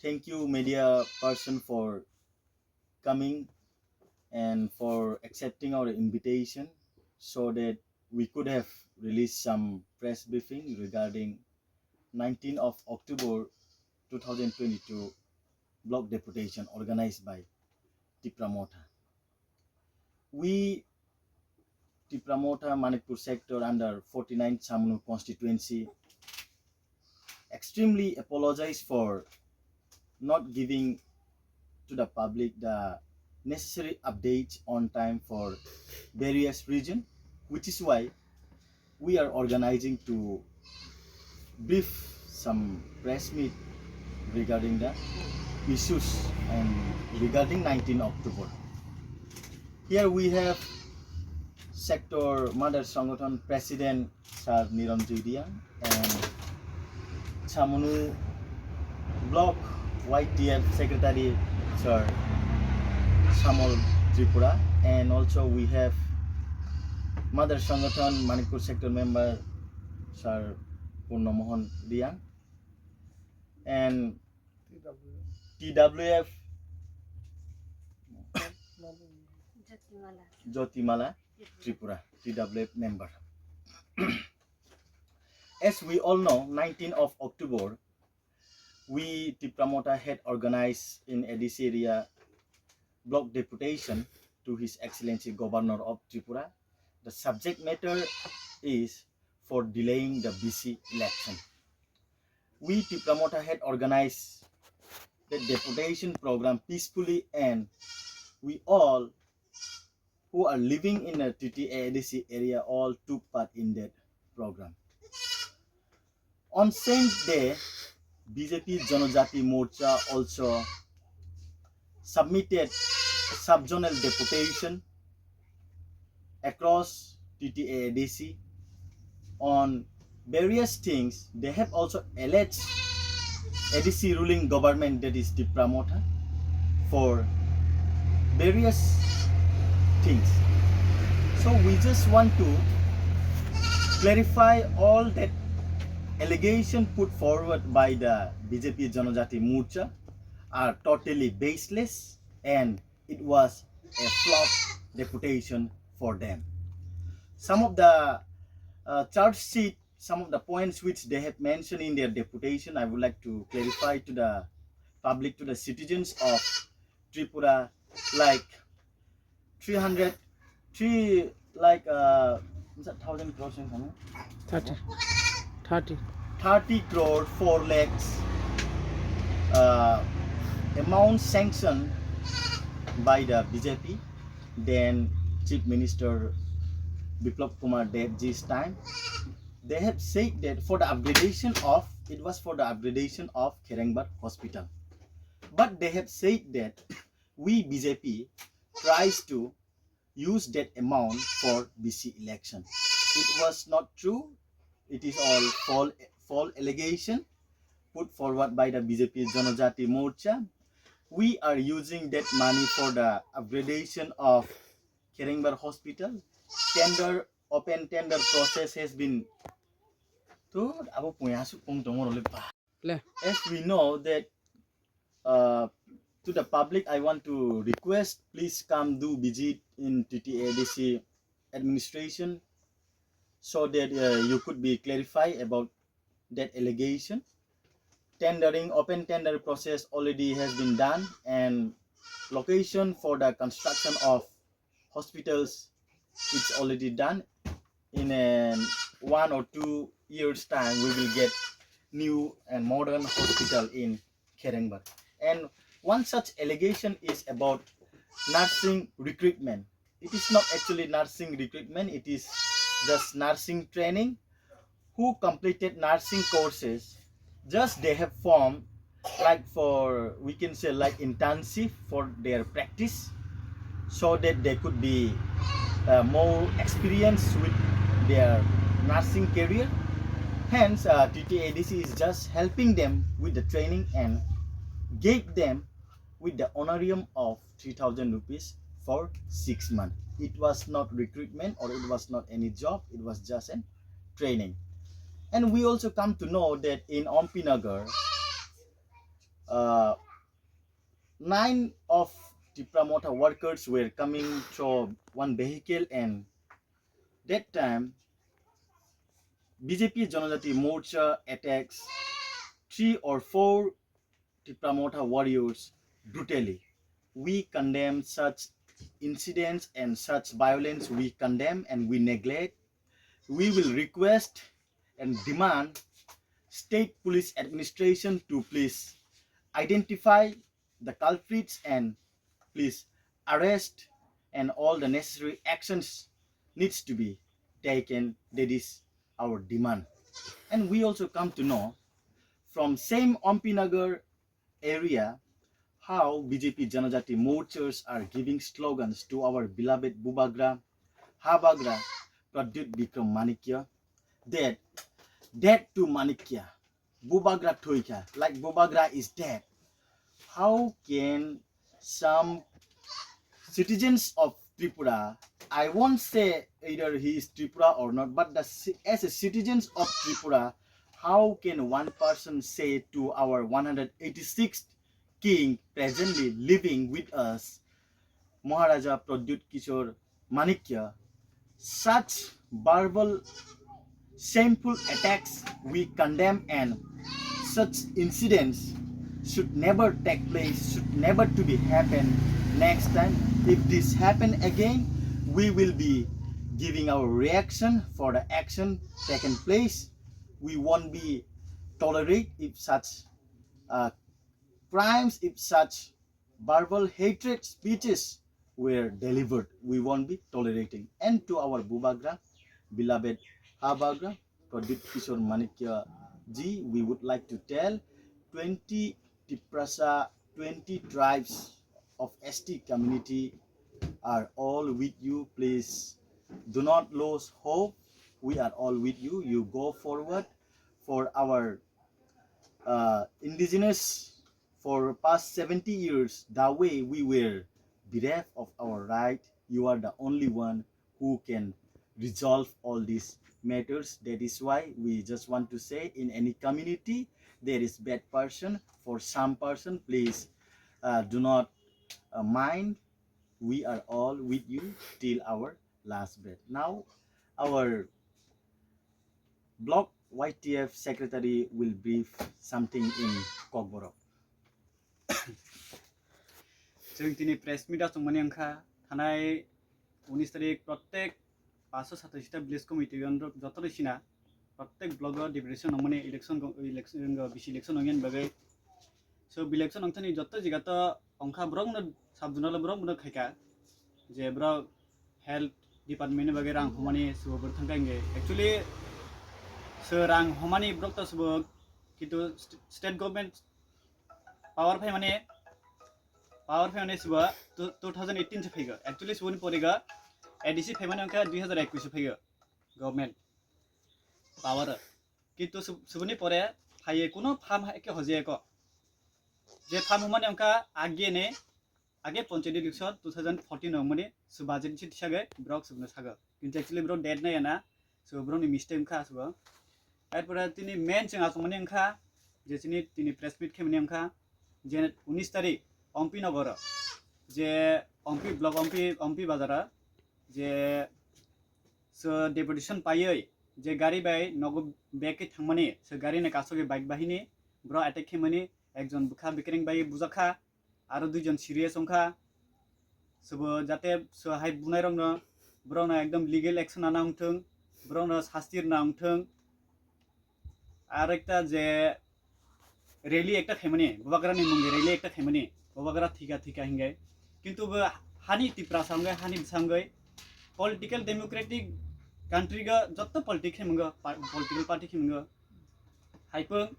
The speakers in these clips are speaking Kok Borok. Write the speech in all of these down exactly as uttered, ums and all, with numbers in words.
Thank you, media person, for coming and for accepting our invitation so that we could have released some press briefing regarding nineteenth of October two thousand twenty-two block deputation organized by Tipra Motha. We, Tipra Motha, Manikpur sector under forty-nine Chamunu constituency, extremely apologize for not giving to the public the necessary updates on time for various reason, which is why we are organizing to brief some press meet regarding the issues and regarding nineteenth October. Here we have Sector Mother Sangathan President Sir Niranjoy Reang and Chamunu Block Y T F Secretary Sir Samol Tripura, and also we have Mother Sangathan Manikpur Sector Member Sir Purno Mohan Reang and T W F Jyotimala Tripura, T W F member. As we all know, nineteenth of October, we Tipra Motha had organized in A D C area block deputation to His Excellency Governor of Tripura. The subject matter is for delaying the B C election. We Tipra Motha had organized the deputation program peacefully, and we all who are living in a T T A A D C area all took part in that program. On same day, B J P Janajati Morcha also submitted sub-zonal deputation across T T A A D C on various things. They have also alleged A D C ruling government, that is Tipra Motha, for various things. So we just want to clarify all that allegation put forward by the B J P Janajati Morcha are totally baseless, and it was a flop deputation for them. Some of the uh, charge sheet, some of the points which they have mentioned in their deputation, I would like to clarify to the public, to the citizens of Tripura, like three hundred, three, like, uh, is that thousand crores in something? Thirty. Thirty. Thirty crore four lakhs, uh, amount sanctioned by the B J P, then Chief Minister Biplab Kumar Debji's time. They have said that for the upgradation of, it was for the upgradation of Kherengbar Hospital. But they have said that we B J P tries to use that amount for B C election. It was not true. It is all false, false allegation put forward by the B J P Janajati Morcha. We are using that money for the upgradation of Kherengbar Hospital. Tender, open tender process has been to abo punya su pung tongor le pa. Le. As we know that, uh, to the public, I want to request, please come do visit in T T A D C administration so that, uh, you could be clarified about that allegation. Tendering, open tender process already has been done, and location for the construction of hospitals, it's already done. In a one or two years time, we will get new and modern hospital in Kherengbar. And one such allegation is about nursing recruitment. It is not actually nursing recruitment, it is just nursing training. Who completed nursing courses, just they have formed, like, for, we can say, like, intensive for their practice, so that they could be, uh, more experienced with their nursing career. Hence, uh, T T A D C is just helping them with the training and gave them with the honorarium of three thousand rupees for six months. It was not recruitment or it was not any job, it was just a training. And we also come to know that in Ompinagar, uh, nine of Tipra Motha workers were coming through one vehicle, and that time B J P Janajati Morcha attacks three or four Tipra Motha warriors brutally. We condemn such incidents and such violence. We condemn and we neglect. We will request and demand state police administration to please identify the culprits and please arrest, and all the necessary actions needs to be taken. That is our demand. And we also come to know from same Ompinagar area how B J P Janajati Morchas are giving slogans to our beloved Bubagra, Habagra, Pradyut Bikram Manikya, that dead to Manikya, Bubagra thoikha, like Bubagra is dead. How can some citizens of Tripura, I won't say either he is Tripura or not, but the, ci- as a citizens of Tripura, how can one person say to our one hundred eighty-sixth king presently living with us, Maharaja Pradyut Kishore Manikya, such verbal shameful attacks we condemn, and such incidents should never take place, should never to be happen next time. If this happen again, we will be giving our reaction for the action taken place. We won't be tolerate if such uh, crimes, if such verbal hatred speeches were delivered. We won't be tolerating. And to our Bubagra, beloved Habagra, Pradyut Kishore Manikya ji, we would like to tell twenty Tiprasa, twenty tribes of S T community are all with you. Please do not lose hope. We are all with you. You go forward for our uh, indigenous for past seventy years, the way we were bereft of our right, you are the only one who can resolve all these matters. That is why we just want to say, in any community, there is bad person. For some person, please uh, do not uh, mind. We are all with you till our last breath. Now, our block Y T F secretary will brief something in Kokborok. Chwng tini press meet o chwngmani wngkha, thanai unis tarik prottek paanso satais ta village committee o joto rw sina prottek block o deputation nangmani election go- election go- bisi election nangya bagwi. So election nangthani joto jiga to wngkha, borok no sub zonal borok no khaika je borok health department ni bagwi rang humani subo borok thangka hinge. Actually so rang humani borok to subo, kintu st- state government power phai mani power phai mani subo two thousand eighteen se phaigo. Actually suboni porigo A D C phai mani wngkha dui hazar ekwis se phaigo government power. Kintu sub- suboni pore phaiye kuno farm hai ke hoje ko je farm humani wngkha age ne age panchayat election two thousand fourteen o mani su budget si thisagai borok subno sago. Kintu actually borok date nai ana, so borok ni mistake wngkha subo. Erpore tini main chwng achomani wngkha je chini tini press meet khemani wngkha je unis tarik Ompi nogoro je Ompi block Ompi Ompi bazaro je so deputation paiwi je gari bai nogo bag khe thangmani, so gari ni kaso khe bike bahini borok attack khemani, ekjon bwkha bikreng bai bujakha, aro duijon serious wngkha. Subo jate so hai bunai rokno borokno ekdom legal action ana wngthung, borokno sasti rwna wngthung. Ar ekta je rally ekta khaimani, Bubagrani mungwi rally ekta khaimani, Bubagra thika thika hingai. Kintu bo hani Tiprasa wngwi, hani bwsa wngwi, political democratic country go jotto politic khe mungo, pa- political party khe mungo. Haipung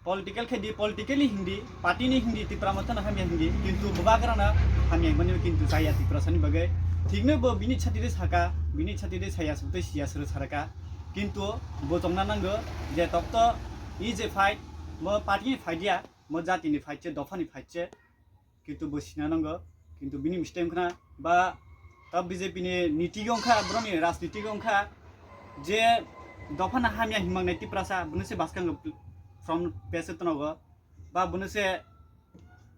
political khe di, politically hindi, party ni hindi, Tipra Motha no hamya hindi, kintu Bubagra no hamya hinmani kintu chaya Tiprasa ni bagwi. Thikno bo bini chati de saka, bini chati de saya sutwi siya suru saraka. Kintu bo chongna nango je tokto i je fight, mo party ni fight ya, mo jati ni fight che, dopha ni fight che. Kintu bo sina nango, kintu bini mistake wngkha na, ba ta B J P ni niti wngkha, borok ni rajniti wngkha, je dopha na hamya himang nai Tiprasa, bini se baskango from pese tonogo. ba bwno se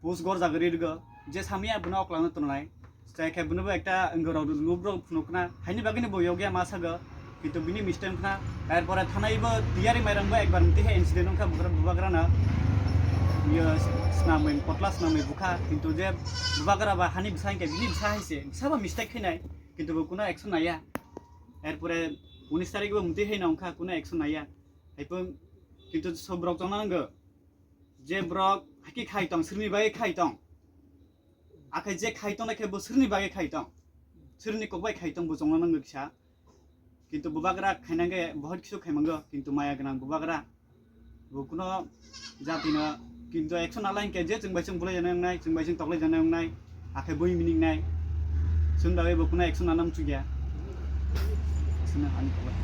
post gorjak ri rwgo, je samya bwno oklano tongnai. Chai khe bwno bo ekta wngorok lub rok phunukna, haini bagwino bo yogya ma sago, kintu bini mistake wngkha. Erpore thanai bo tiyari mairang bo ekbar mtwi khe incident wngkha bubagra, bubagrana. Iyo snamwi, potla snamwi bukha, kintu je bubagra ba hani bwsa hinkhe bini bwsa haise, bwsa ba mistake khainai, kintu bo kuno action naiya. Erpore unis tarik bo mtwi haino wngkha, kuno action naiya. Haiphano kintu sob rok chongna nango. Je borok hakhe khai tong, sirni bagwi khai tong. Akhe je khai tong, akhe bo sirni bagwi khai tong. Sirni kok bai khai tong, bo chongna nango kisa. Kintu bubagra khainangkhe bohot kisu khaimango, kintu maya gwnang bubagra. Bo kuno jatino, kintu action nalai hinkhe je chwng bai chwng bulai jana wngnai, chwng bai chwng toklai jana wngnai, akhe bui mining nai. Chwng bagwi bo kuno action nanam chukya. Chwngno ani khobor.